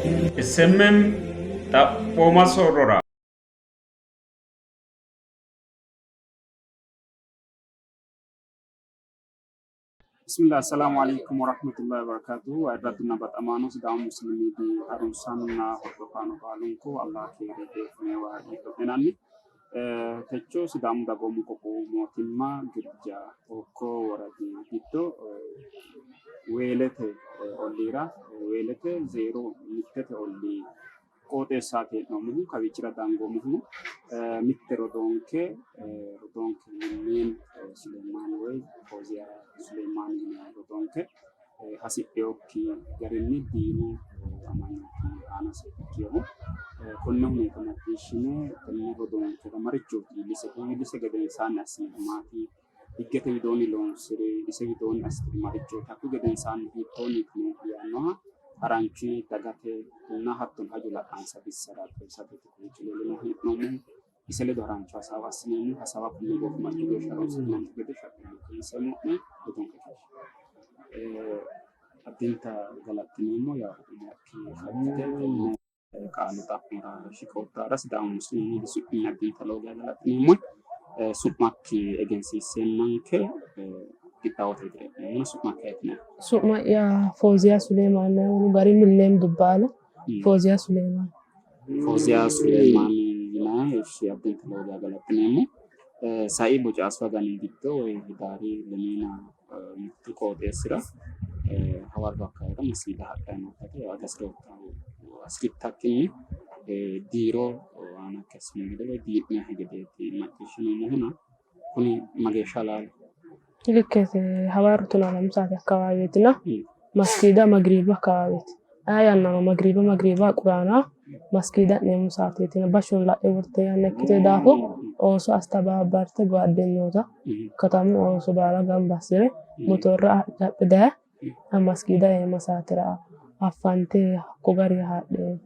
SMM xaphooma soorrora. Bismillah Assalaamu Aleykum Warahmatullahi Wabarakatuhu Ayirraddunna baxamaano Sidaamu Muslim Miidiyi harunsaanonna hordofaano baalunku Allah keere jeefinewa hagiidho'nenanni. Techo Sidaamu Dagoomu Qoqqowu Mootimma Girja Hookko Woradi giddo Weelete olliira Weelete zeero mittete ollii qooxeessaati hee'noommohu. Kawiichira dangoommohuno mitte rodoonke rodoonke Minneen Suleemaani woy Fooziya Suleemaani yinanni rodoonke hasidhinokki garinni diinu amanyooti aanase ikkinohu. Konne huneeta macciishshine tenne rodoonkera marichooti iillisehu? Iillise gedensaanni assinori maati? Higgete widoonni loonsiri ise widoonni assinori marichooti? Hakkuyi gedensaanni hiittoonniiti noohu yaannoha haranchunni dagatenna hattono hajo la'ansa bissara xawisateeti kowiicho leelline hee'noommohu. Ise ledo harancho hasaawa assineemmo. Hasaawa konne goofimarchu geeshsha harunsitinanni gede shaqqillunni koyinseemmo'ne. Ledonke keeshshe. Addinta galaxxineemmo yawo umokki fajjite tenne qaalu xa'mora shiqoottahura Sidaamu Muslimu Miidi su'minni addinta lowo geya galaxxineemmo. Su'makki egensiisseennanke qixxaawote widira e'neemmona su'makki ayeti yinanni? Su'ma'ya Fooziya Suleemaan wolu gari Milleem Dubbaale Fooziya Suleemaan. Fooziya Suleemaan yinanni ishshi addinta lowo geya galaxxineemmo. Sai bocaasu agani giddo woy Hidaari lemiina mittu qooxeessira hawarro akkawaawera masiida hadhanni noottati ati hasirittakkinni diiro aanakki assinoonni gede woy dii'nohe gedeeti macciishshinoommohuna kuni mageeshsha halaaleho? Likkete hawarro tonaa lamu saate akkawaaweetina maskiida magiriibu akkawaaweeti. Aye yannano magiriiba magiriiba quraana maskiida e'neemmo saateetina bashshono la'e worte yanna ikkite daafo ooso astabaabarte goaddenyoota katamu ooso baala gamba assire motorra adhe adhe daye maskiida eemma saatera affante hakko gari haadhe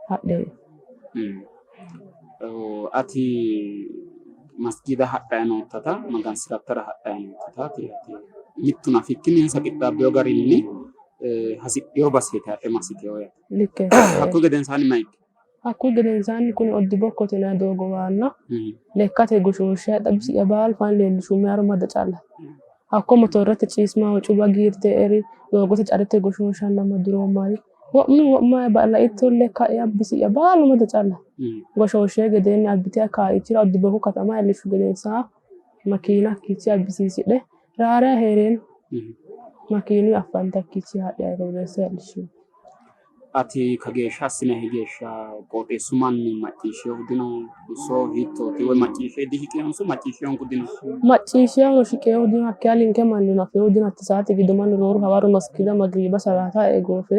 hadhe. Ati masgiida hadhanni noottata magansi'rattara hadhanni noottata ati mittuno afikkinni insa qixxaabbino garinni hasidhino baseeti hadhe massitino yaate. Likkete. Hakkuyi gedensaanni mayi ikki? Hakkuyi gedensaanni kuni Oddi Bokkote yinanni doogo waanna lekkate goshooshshe xabisi'ya baalu fane leellishumme haro mada calla. Hakko motorrate ciismaho cuba giirte eri doogote carete goshooshanna maduroommari Wo'mu wo'ma laitto lekka'ya bisi'ya baalu mada calla. Goshooshshe gedeenni abbite kaaichira Oddiboku katama iillishshu gedensaa makiina hakkiichi abbisiisidhe raarayi hee'reenna makiinuyi affante hakkiichi haadhe Arooreessa iillishshue. Ati kageeshsha assinahe geeshsha qooxeessu manni macciishshinohu dino? Iso hiittooti? Woy macciishshe dishiqinonso macciishshinohunku dino? Macciishshinohuno shiqinohu dino, hakkeya ninke mannino afinohu dino. Hatte saate giddo mannu rooru hawarro maskiida magiriiba salaata e''e goofe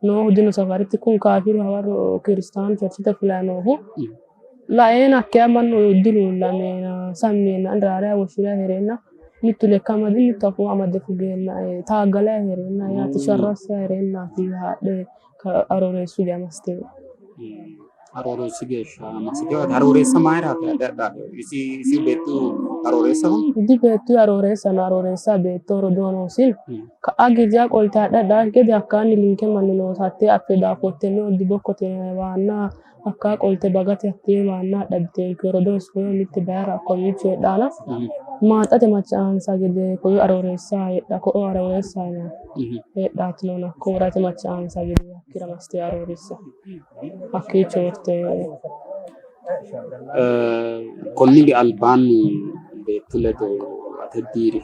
noohu dino safarete. Kuni kaafiru hawarro kiristaanu cherchete fulayi noohu laeena hakkeya mannu diluullameena sammi yeenna ani raarayi woshshirayi hee'reenna mittu lekka amade mittu afoo amade fugeennae taaggalayi hee'reenna yaate sharro assayi hee'reennaati haadhe Arooreessu geya massite. Arooreessi geeshsha massite. Arooreessa mayiraati adhe adhaate? Isi isi beettu arooreessaho? Di beettu arooreessa no arooreessa beetto rodoo noosi. Ka'a giziya qolte adhe adhaaki gede hakkaanni linke manni noota hattee affe daafottenne oddi bokkote waanna hakkaa qolte bagate hattee waanna adhe abbitenke rodoo koyo mitte bayira kowiicho heedhaana maaxate machaansa gede koyo arooreessa heedha ko'o arooreessa heedhaati noona hakko worate machaansa gede hakkira massite arooreessa hakkiicho worte. Konni albaanni beettu ledo ate diiri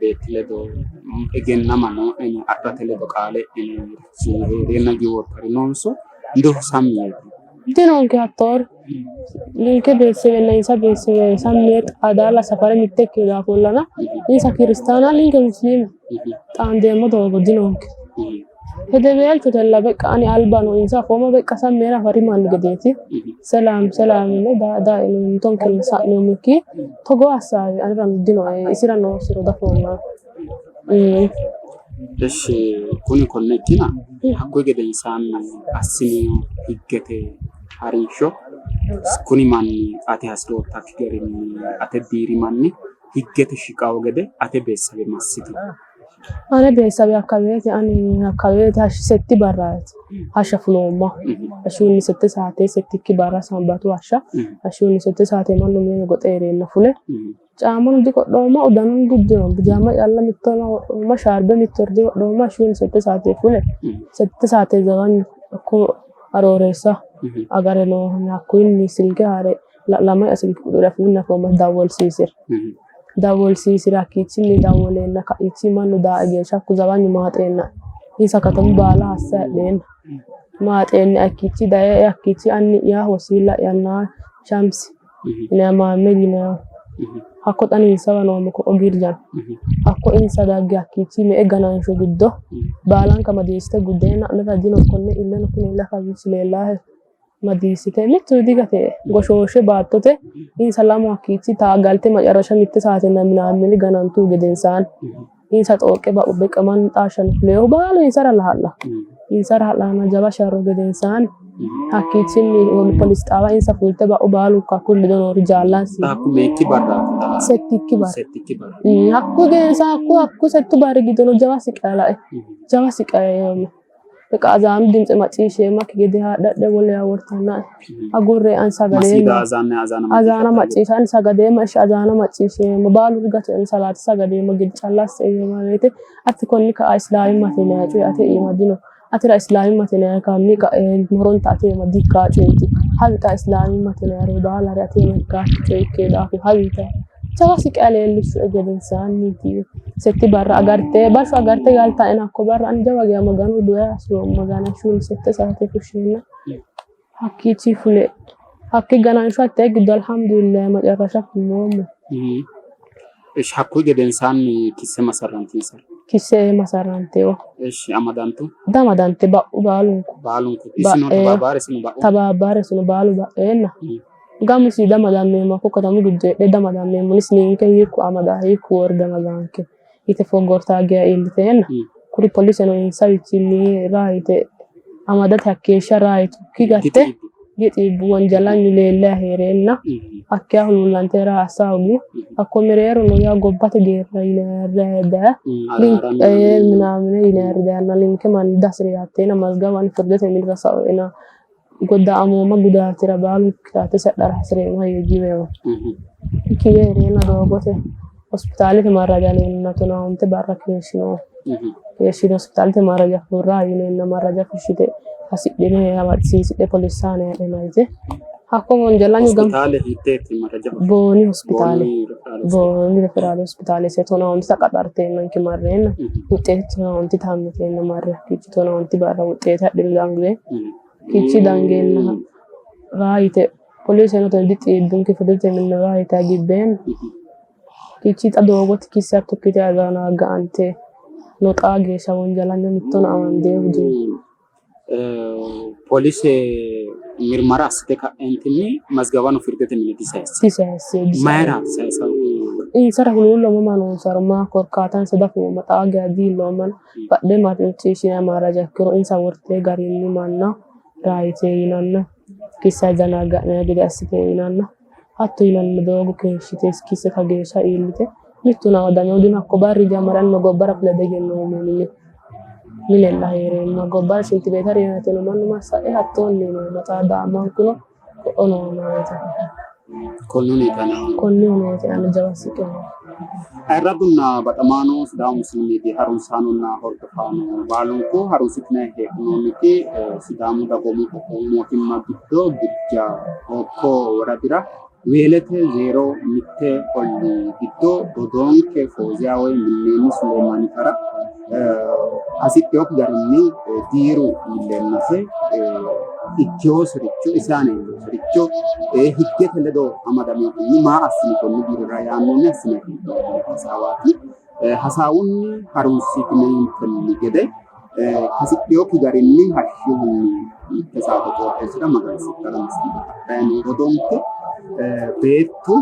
beetti ledo egennama noo'neni? Adhate ledo qaale e'inirichi hee'reenna giwoottari noonso diru sammi yeeti? Dinonke hattoori. Ninke beetesewenna insa beetesewe sammi yee xaadaalla safare mitte ikkino daafollana insa kiristaana ninke musiliime xaandeemmo doogo dinonke. Hedeweelchotella beqqa ani albano insa afoomma beqqa sammi yee nafari manni gedeeti. Selaam selaam yine daa mimmitonke sa'neemmo ikki togoo assaawe anera dinoe isira noosiro dafoomma. Ishi kuni konne ikkina hakkuyi gedensaanni assinino higgete harinsho kuni manni ati hasiroottakki garinni ate biiri manni higgete shiqawo gede ate beessawe massitu. Ane beessawe hakkaweete ani hakkaweete hashshi setti barraati hashsha fuloommahu. Hashshunni 7 saate settikki barra sambatu hashsha hashshunni 7 saate mannu mine goxe hee'reenna fule caammano diqodhoomma uddanono diuddiroomma bijaamma calla mittowa wodhoomma shaarbe mittore diwodhoomma hashshunni 7 saate fule 7 saate zawanyu hakko arooreessa agare noohunni hakkuyinni silke haare la'lama'ya silke quxure afuunni afoomma dawwolsiisira. Dawwolsiisira hakkiichinni dawwoleenna ka'iichi mannu daae geeshsha hakku zawanyu maaxeenna insa katamu baala hasse hadheenna maaxeenna hakkiichi daye hakkiichi anni'ya wosiila'yanna Shamsi yinanni Maammed yinannihu hakko xa insawa noommo ko'o Girjano hakko insa dagge hakkiichi me''e ganansho giddo baalanka madiissite guddeenna anera dino konne illeno kuni ille kawiichi leellaahe madiissite mittu digate goshooshe baattote insa lamu hakkiichi galte macarasha 1 saatenna minaamini ganantuhu gedensaanni insa xooqqe ba'u beqqamanni xaashshano fuleehu baalu insara laha'la insara ha'laana jawa sharro gedensaanni hakkiichinni polis xaawa insa fulte ba'u baalu hakku ledo noori jaallansi Hakku meekki barraati? Settikki barra. Settikki barra. Hakku gedensa hakku hakku settu barri giddono jawa siqaa lae jawa siqaa yoommo. Beqa azaanu dimtse macciishsheemmakki gede haadhadhe wolewa wortannae agurre ani Masiida sagadeemma. azaana azaana Azaana macciishshatta macciishsha ani sagadeemma ishi azaana macciishsheemma baalu rigate ani salaate sagadeemma gede calla asse yeemma woyte ati konni ka'a islaamimmate yinanni coyi ate iima dino atera islaamimmate yinanni kaanni horonta ate iima dikkaa coyeeti hawi xa islaamimmate yinannire baalare ate iima ikkaakki coyi ikkee daafo hawi yitae jawa siqaa leellishshue gedensaanniiti setti barra agarte bashsho agarte galtaena hakko barra ani jawa geya Maganu duha assiroommo ganashshunni 7 saate fushsheenna hakkiichi fule hakki ganansho hattee giddo alhamdulillah macarasha fulloommo. Ishi hakkuyi gedensaanni kisse masarrantinsa. Kisse masarrantewo. Ishi amadantu Damadante ba'u baalunku. baalunku isino Ba'e tabaabare isino ba'u. tabaabare isino baalu ba'eenna gamusi damadammeemmo hakko katamu giddo heedhe damadammeemmo isi ninke hiikku amada hiikku wori damadaanke yite foggortaa geya iilliteenna kuri poliseno insawichinni raayite amadate hakkeeshsha raayitukki gatte dixiibbu wonjalanyu leellayi hee'reenna hakkiya huluullante raa assa hoogu hakko mereerono yaa gobbate geerra yinayri daye minaamine yinayri dayanna ninke manni dasire yaatteena mazgawu ani firdete minira saoena godda'amoomma gudaatira baalunku kitaate sadhara hasireemma yee giweema kiwe hee'reenna doogote hospitaalete marraja yineenna 15 barra keeshshino keeshshine hospitaalete marraja furra yineenna marraja fushshite hasidhine amadisiisidhe polissaane hadhena yite hakko wonjalanyu gam Hospitaale hiitteeti maraja Booni hospitaale Booni referaale Booni referaale hospitaale se 15 qaxarteennanke marreenna wuxeeti 15 taammiteenna marre hakkiichi 15 barra wuxeeti hadhine dange kiichi dangeenna raayite poliseno tene dixiibbunke firdete minna raayite gibbeenna kiichi xa doogote kisse hatto ikkite azaana ga'ante no xaa geeshsha wonjalanyo mittono amandeehu dino. Polise mirmara assite ka'entinni mazgabano firdete mine disayisse. Disayisse Mayira sayisa? Insara huluullo mama noonsaro maa korkaatansa dafoomma xaa geya diilloomma badhe macciishshine maaraja ikkiro insa worte garinni manna raayite yinanna kisse ajanaga'nanni gede assite yinanna hatto yinanni doogo keeshshite kisse kageeshsha iillite mittu nawadamino dino hakko barri jammaranno gobbara fule diegennoommo mine minella hee'reemma gobbara shinti beeta riyateno mannu massa'e hattoonni noomma xaa daammankuno ko'o noomma woyte Konni huneeta konni huneeti ani jawa siqe Ayirradunna baxamaano Sidaamu Musliimete harunsaanonna hordofaano baalunku harunsitinanni hee'noonniti Sidaamu dagoomu qoqqowu mootimma giddo Girja Hookko woradira Weelete 01 ollii giddo rodoonke Fooziya woy Minneeni Suleymaanitara hasidhinokki garinni diiru iilleennase ikkinosericho ise aana iillinosericho higgete ledo amadaminohunni maa assini konni diirira yaannohunni assinanni hee'noonni hasaawaati. Hasaawunni harunsitinanni gede hasidhinokki garinni hashshihunni 1 saate qooxeessira magansidhara masjida hadhanni noo rodoonke beettu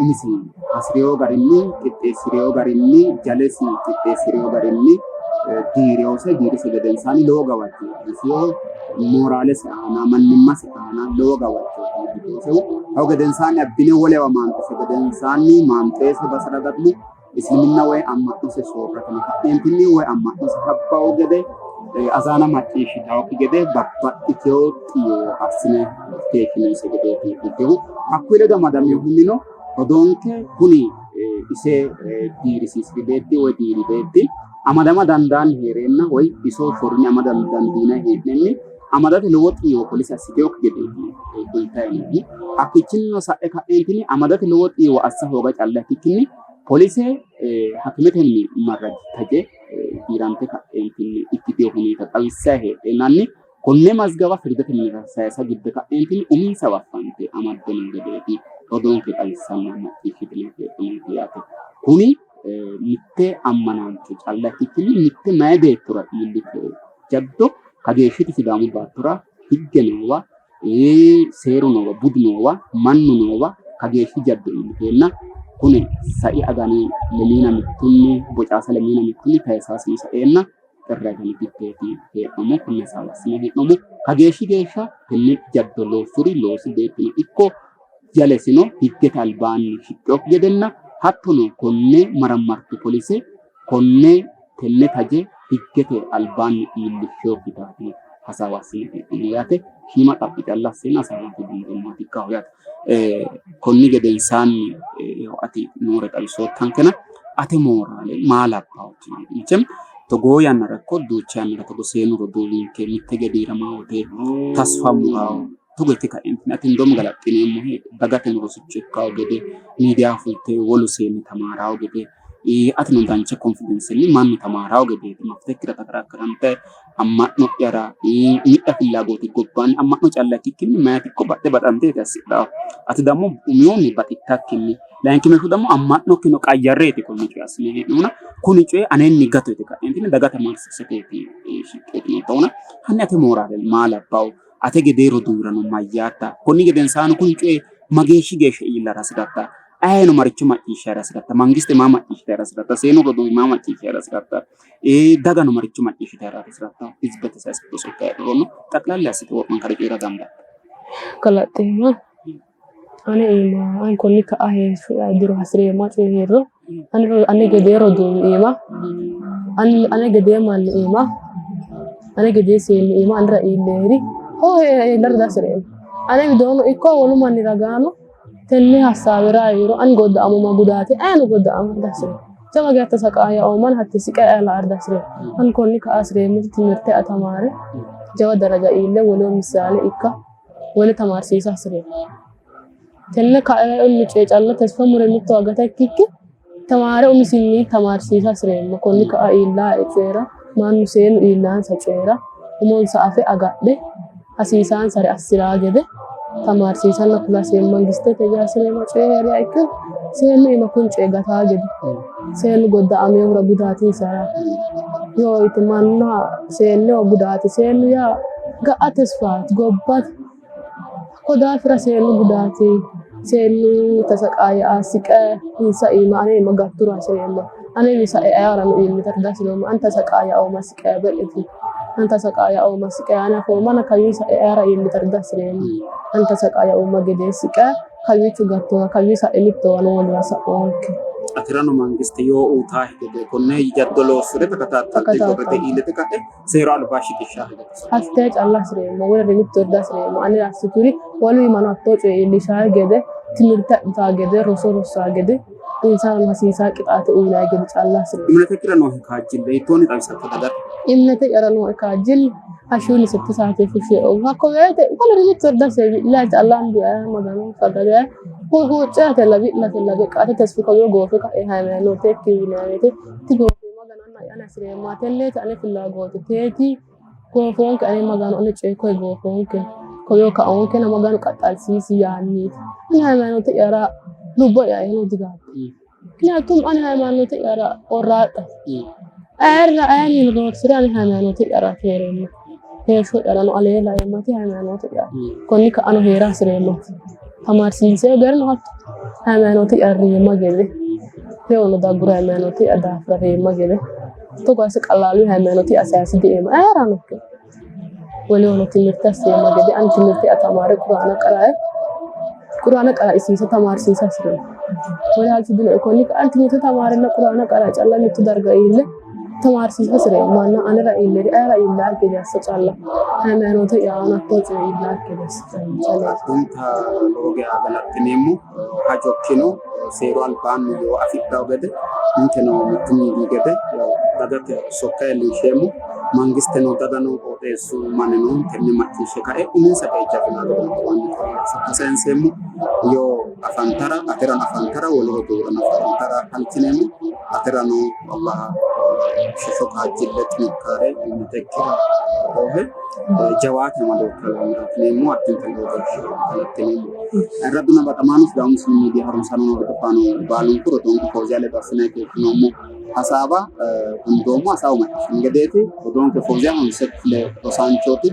umisi hasi'reyo garinni qixxeessi'reyo garinni jalesi qixxeessi'reyo garinni diireyoose diirise gedensaanni lowo gawajjo iillisino mooraalese aana mannimmase aana lowo gawajjo iillitinosehu. Hakko gedensaanni abbine wolewa maanxise gedensaanni maanxeese basera dagmo Isliminna woy amma'nose soorratino ka'neentinni woy amma'nose habbawo gede azaana macciishshitawokki gede babbaxxitewo xiiwo assine keeshshinoyise gedeeti kultehu. Hakkuyi ledo amadaminohunnino rodoonke kuni ise diirisiisiri beetti woy diiri beetti amadama dandaanni hee'reenna woy iso shorrine amada dandiinanni hee'nenni amadate lowo xiiwo polise assiteewokki gedeeti kultayi noohu. Hakkiichinnino sa'e ka'neentinni amadate lowo xiiwo assa hooga calla ikkikkinni polise hakimetenni marra taje giirante ka'eentinni ikkitewo huneeta xawissayi heedheennanni konne mazgaba firdete minira sayisa gibbe ka'eentinni uminsawa fante amadde noo gedeeti rodoonke xawissanna macciishshitine heedhinoonte yaate. Kuni mitte ammanaancho calla ikkikkinni mitte mayi beettora iillitino jaddo kageeshshiti Sidaamu baattora higge noowa, seeru noowa, budu noowa, mannu noowa kageeshshi jaddo iilliteenna kune sai agani 21 bocaasa 21 taysaasino saeenna xirri agani giddooti hee'noommo. Konne hasaawa assine hee'noommo. Kageeshshi geeshsha tenne jaddo loossuri loosu beettino ikko jalesino higgete albaanni shiqqinokki gedenna hattono konne marammartu polise konne tenne taje higgete albaanni iillishshinokkitaati hasaawa assine hee'noommo yaate. Shiima xaphi calla assine hasaawanke gundeemmoha ikkaho yaate. Konni gedensaanni ati noore xawisoottankena ate mooraale maa labbawooti? Michem togoo yannara ikko duucha yannara togo seenu roduuwinke mitte hige diiramaa wote tasfa murawo togo yite ka'eentinni ati indoom galaxxineemmohe dagateno rosicho ikkawo gede miidiyaho fulte wolu seenni tamaarawo gede atino dancha konfidensenni mannu tamaarawo gedeeti mafitekkira takarakkarante amma'no'yara umi'ya fillaagooti gobbaanni amma'no calla ikkikkinni mayiti ikko baxxe baxanteeti assidhawo. Ati dammo umihunni baxittakkinni layinkimeeshshu dammo amma'nokkino qayyarreeti konne coye assine hee'noomona kuni coyi anenni gato yite ka'eentinni daga tamaarsiisateeti shiqqeeti noottahuna hanni ate mooraale maa labbawo? Ate gedee roduuwirano mayyaatta? Konni gedensaano kuni coyi mageeshshi geeshsha iillara hasi'ratta? Ayeno maricho macciishshara hasi'ratta? Mangiste maa macciishshitara hasi'ratta? Seenu roduuwi maa macciishshara hasi'ratta? Dagano maricho macciishshitara hasi'ratta? Hizibete sayisatto sokka heedhurono xaqlalli assite wo'mankare coyi'ra dandaatto. Kalaxeemma ane iima ani konni ka'a heeshsho'ya diro hasireemma coyi heeriro ane gedee roduuwi iima ane gedee manni iima ane gedee seenni iima anera iilleeri hoo iillara dihasireemma. Ane widoono ikko wolu manni ragaano tenne hassaawera heeriro ani godda'amumma gudaate ayino godda'ama dihasireemma. Jawa geya tasaqaaya'oomana hatte siqe aye la''ara dihasireemma. Ani konni ka'a hasireemmoti timirte tamaare jawa daraja iille woleho missaale ikka wole tamaarsiisa hasireemma. Tenne kaonni coye calla tesfa mure mittowa gata ikkikki tamaare umisinni tamaarsiisa hasireemma. Konni ka'a iillaae coyira mannu seennu iillaansa coyira umonsa afe agadhe hasiisaansare assiraa gede tamaarsiisanna kula hasireemma. Mangistete yaa hasireemma coyi heeriha ikkiro seennu iima kuni coyi gataa gede seennu godda'ameehura gudaatinsara yoo yite manna seenneho gudaati. Seennu yaa ga'a tesfaati gobbate. Hakko daafira seennu gudaati. Seennu tasaqaaya siqe insa iima ane iima gatturo hasireemma. Anewi sae ayeerano iillitara dihasireemma. Ani tasaqaaya ooma siqe be'eti. Ani tasaqaaya ooma siqe ane afoomana kawii sae ayeera iillitara dihasireemma. Ani tasaqaaya ooma gedee siqe kawiicho gattowa kawii sae mittowano woliwa sa'oonke. Aterano mangiste yoo uutaahe gede konne jaddo loossure takataattalte gorrite iillite ka'e seeru albaa shiqishshaahe gede. Hattee calla hasireemma wolere mittore dihasireemma. Anera assituri wolu iimano hattoo coye iillishaa gede timirte adhitaa gede roso rossaa gede insarano hasiisaa qixaate uyinanni gede calla hasireemma. Imnetekkira noohe kaajjille hiittoonni xawisatto dagate? Imnete'yara nooe kaajjilli hashshunni sette saate fushshe eoommo. Hakko woyte wolere mittore dihasireemma wi'layi calla handu'e Magano sagale huucci'ratella wi'latella beqqa ate tesfu kawiyo goofe kae hayimaanotekki yinanni woyte tigoofino Magano anna'ya ane hasireemma tenneeti ane fillaagooti teeti goofoonke ane Maganu ane coye koye goofoonke koyo kaoonkena Maganu qaxxalsiisi yaanniiti. Ani hayimaanote'yara lubbo'ya eeno digaabbe. Mikniyaatum ani hayimaanote'yara qorraaxxate. Ayerra ayinnino roorsire ani hayimaanote'yaraati hee'reemma. Heeshsho'yarano alee laeemmati hayimaanote'yara. Konni ka'ano hee'ra hasireemmati. Tamaarsiinsee garino hatto hayimaanote'ya reemma gede reyono dagguro hayimaanote'ya daafira reemma gede togo asse qallaalu hayimaanote'ya sayise dieemma. Ayerano ikkiro wolehono timirte asseemma gede ani timirte'ya tamaare quraana qarae quraana qaraisiisa tamaarsiisa hasireemma. Wole halcho dinoe. Konni ka'a timirte tamaarenna quraana qara calla mittu darga iille tamaarsiisa hasireemmo. Manna anera iilleri ayera iillaakki gede assa calla. Hayimaanoote'ya aana hattoo coyi iillaakki gede assa calla. Addinta lowo geya galaxxineemmo hajokkino seeru albaanni yoo afidhanno gede ninkeno mittu miidiyi gede dagate sokka iillinsheemmo. Mangisteno dagano qooxeessu mannino tenne macciishshe kae uminsa qeecha fulaa gede kawaanni qolle sokka sayinseemmo. Yoo afantara aterano afantara wolu roduuwirano afantara halchineemmo. Aterano Allah shesho kaajjille xinnikkaare umitekki oohe jawaate amadootto galaxxineemmo. Addinta lowo geeshsha galaxxineemmo. Ayirraddunna baxamaano Sidaamu Musilimu Miidiya harunsaano hordofaano baalunku rodoonke Fooziya ledo assinanni keeshshinoommo hasaawa gundoommo. Hasaawu macciishshini gedeeti. Rodoonke Fooziya honse kifile rosaanchooti.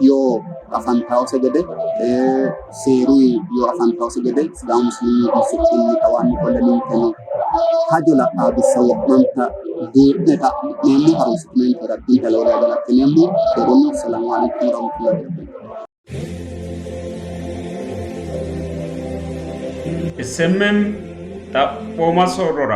Yoo afantaawose gede seeru yoo afantaawose gede Sidaamu Musilimu Miidiyi su'minni kawaanni qolle ninkeno hajo la'aa bissa wo'manta duu'ne xa'mi'neemmo harunsitinonke addinta lowo geeshsha galaxxineemmo. Keerunni Assalaamu alaikum warahmatullahi wabarakatuh. SMM Xaphooma soorrora.